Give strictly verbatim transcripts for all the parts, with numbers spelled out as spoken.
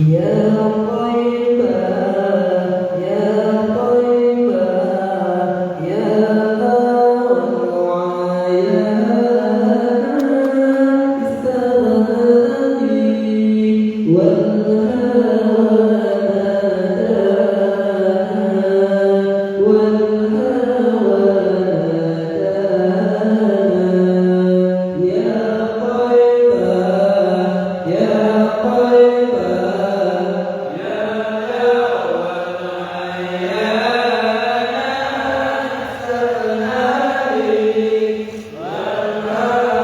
يا طيبا، يا طيبا، يا طيبا، يا استغناني والهوى نادانا، والهوى نادانا. يا طيبا، يا طيبا، يا دوا عيانا استغناني والهوى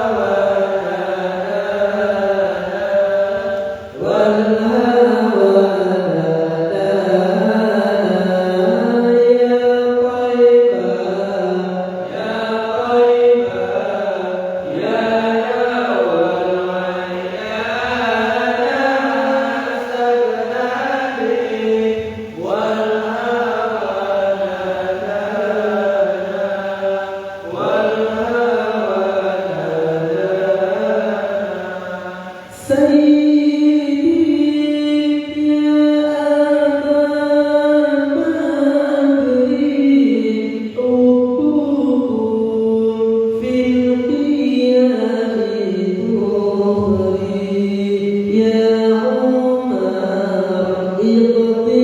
نادانا، والهوى نادانا. يا طيبا، يا طيبا، يا دوا عيانا استغناني والهوى نادانا، والهوى نادانا. سيدي يا أبا بكر، حبكم في القيام ذخري. يا عمر اقضي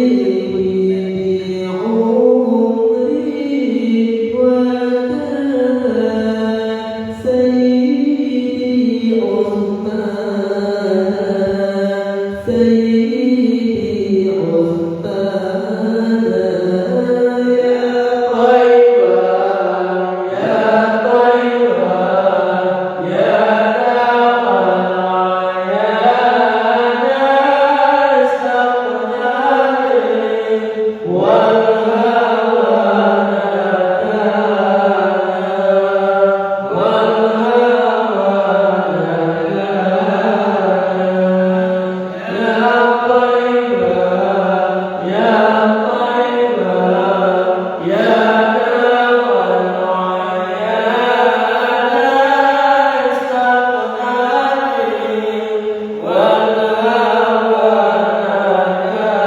بعمري وكذا سيدي عثمان، سيدي عثمان. يا طيبا، يا طيبا، يا دوا عيانا استغناني والهوى نادانا، والهوى نادانا. يا طيبا، يا طيبا، يا دوا عيانا استغناني والهوى نادانا.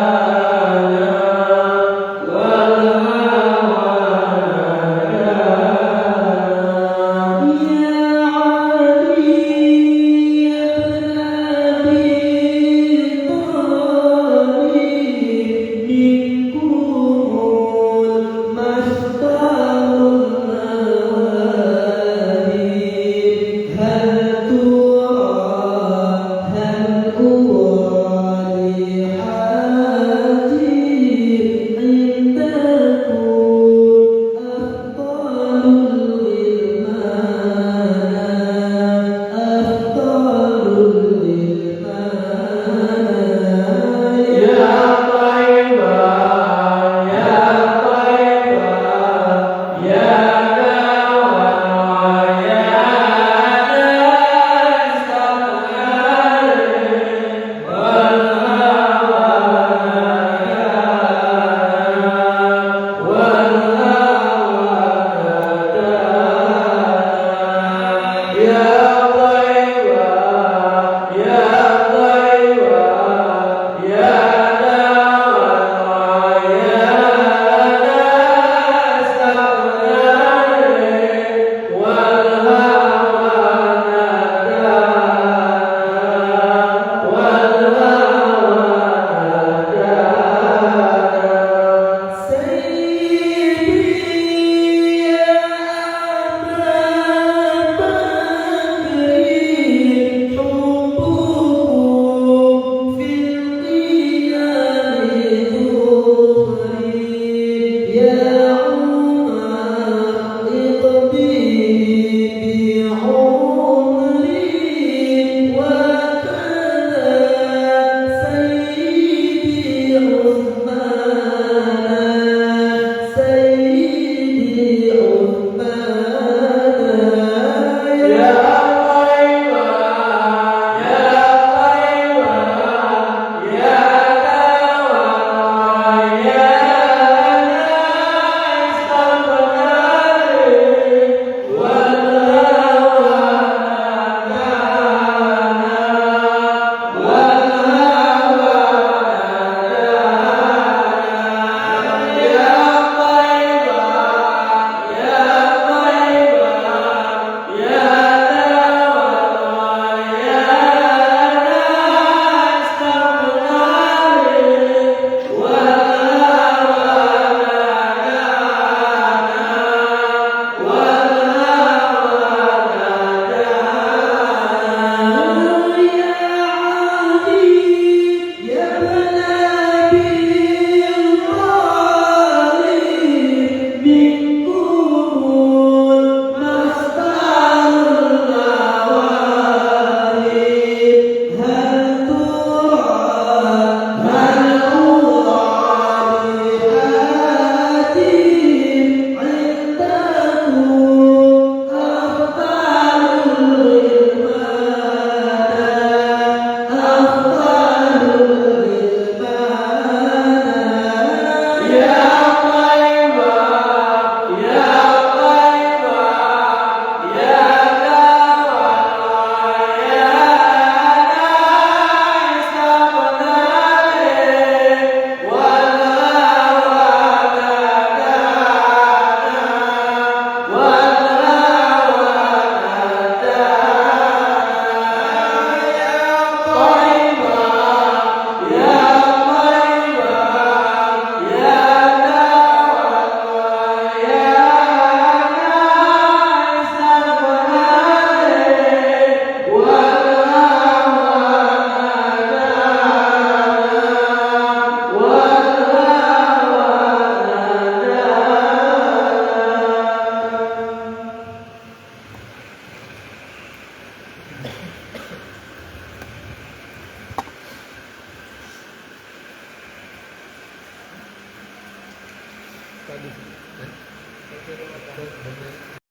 Tadi. Eh? Oke, oke, oke.